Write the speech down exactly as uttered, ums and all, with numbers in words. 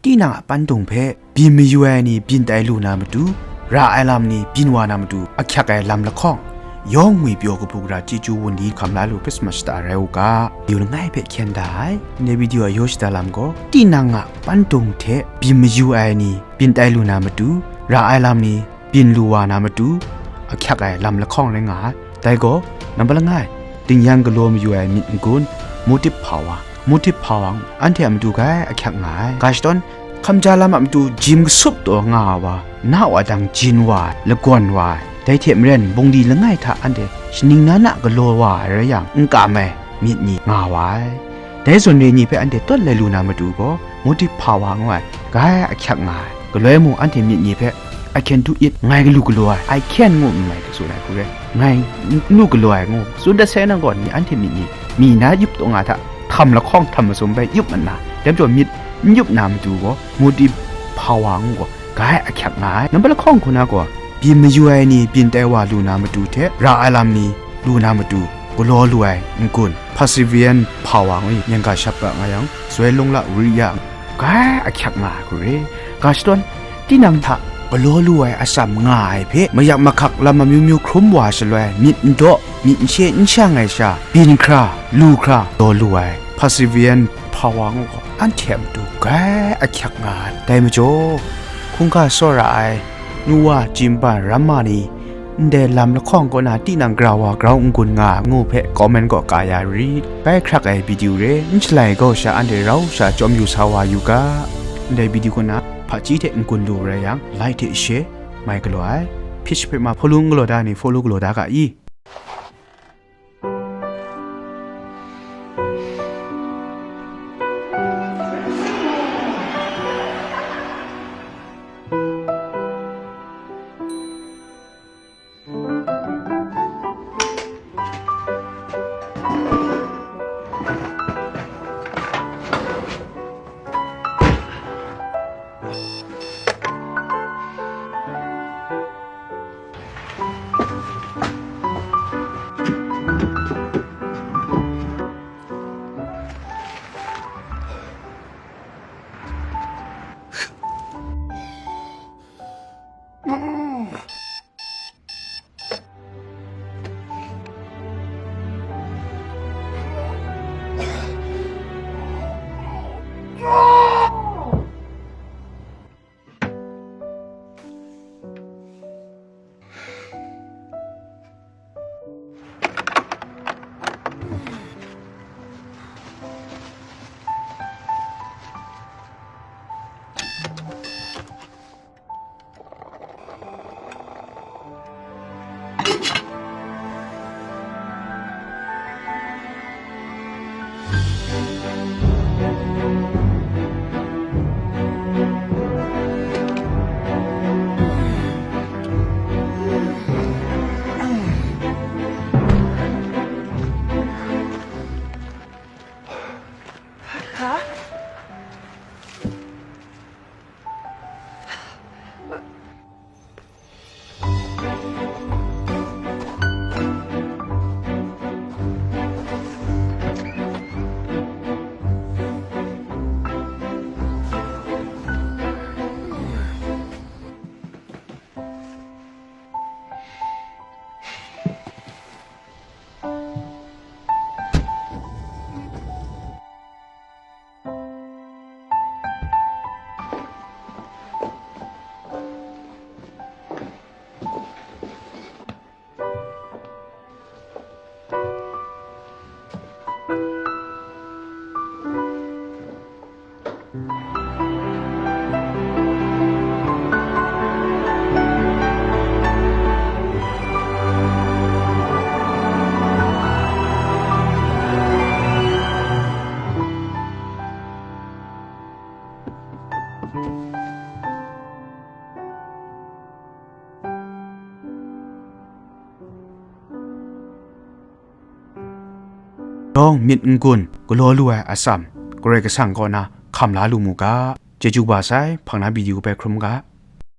tinang a pandung hpe byin mayu ai ni byin tai lu na matu, ra ai lam ni byin wa na matu ahkyak ai lam lahkawng, yawng ngwi pyaw kahpu gara chyeju wunli hkam la lu Christmas shata rai u ga, video langai hpe hkyen da ai. Ndai video a yaw shada lam gaw, tinang a pandung hte byin mayu ai ni byin tai lu na matu, ra ai lam ni byin lu wa na matu, ahkyak ai lam lahkawng rai nga ai. Dai gaw, nambat langai, dingyan galaw mayu ai myit n-gun, motive power, motive power, anhte a matu grai ahkyak nga ai. Ga shadawn, hkamja lam a matu jim kasup taw nga ai wa, na wa dang jin wa ai, lagawn wa ai, dai hte maren bungli langai hta anhte shaning na na galaw wa ai rai yang, n kam ai myit ni nga wa ai. Dai zawn re ni hpe anhte tawt lai lu na matu gaw, motive power ngu ai, grai ahkyak nga ai. Galoi mung anhte myit ni hpe, "I can do it," ngai galu galaw ai, "I can," ngu n mai tsun ai hku re, ngai n lu galaw ai ngu tsun dat sai nang gaw, ni anhte myit ni, mi na yup taw nga hta, htam lahkawng htam masum bai yup mat na, dai majaw myit n yup na matu gaw, motive power ngu gaw, grai ahkyak nga ai. Nambat lahkawng hku na gaw, byin mayu ai ni byin tai wa lu na matu hte ra ai lam ni lu na matu, galaw lu ai n-gun, perseverance power ngu, nyang ga shap ga nga yang, soi lung la wuri ya, grai ahkyak nga ai hku re. Ga shadawn, tinang hta galaw lu ai atsam nga ai hpe, mayak mahkak lam amyu myu hkrum wa shaloi, myit n daw, myit n she n shang ai sha, byin hkra, lu hkra, galaw lu ai, perseverance power ngu gaw, anhte a matu grai ahkyak nga ai. Dai majaw, hkungga tsawra ai, nu wa, jimban, ramma ni, ndai lam lahkawng kaw na tinang grau wa grau n-gun nga ngu hpe comment gaw ka ya rit. Bai hkrak ai video re, n shalai gaw sha anhte rau sha chyawm yu sa wa yu ga. Ndai video kaw na hpaji hte n-gun lu rai yang, like hte share mai galaw ai. Page hpe ma follow n galaw da ni follow galaw da ga i. Yawng myit n-gun galaw lu ai atsam, Karai Kasang kaw na hkam la lu mu ga. Chyeju kaba sai, hpang na video bai hkrum ga.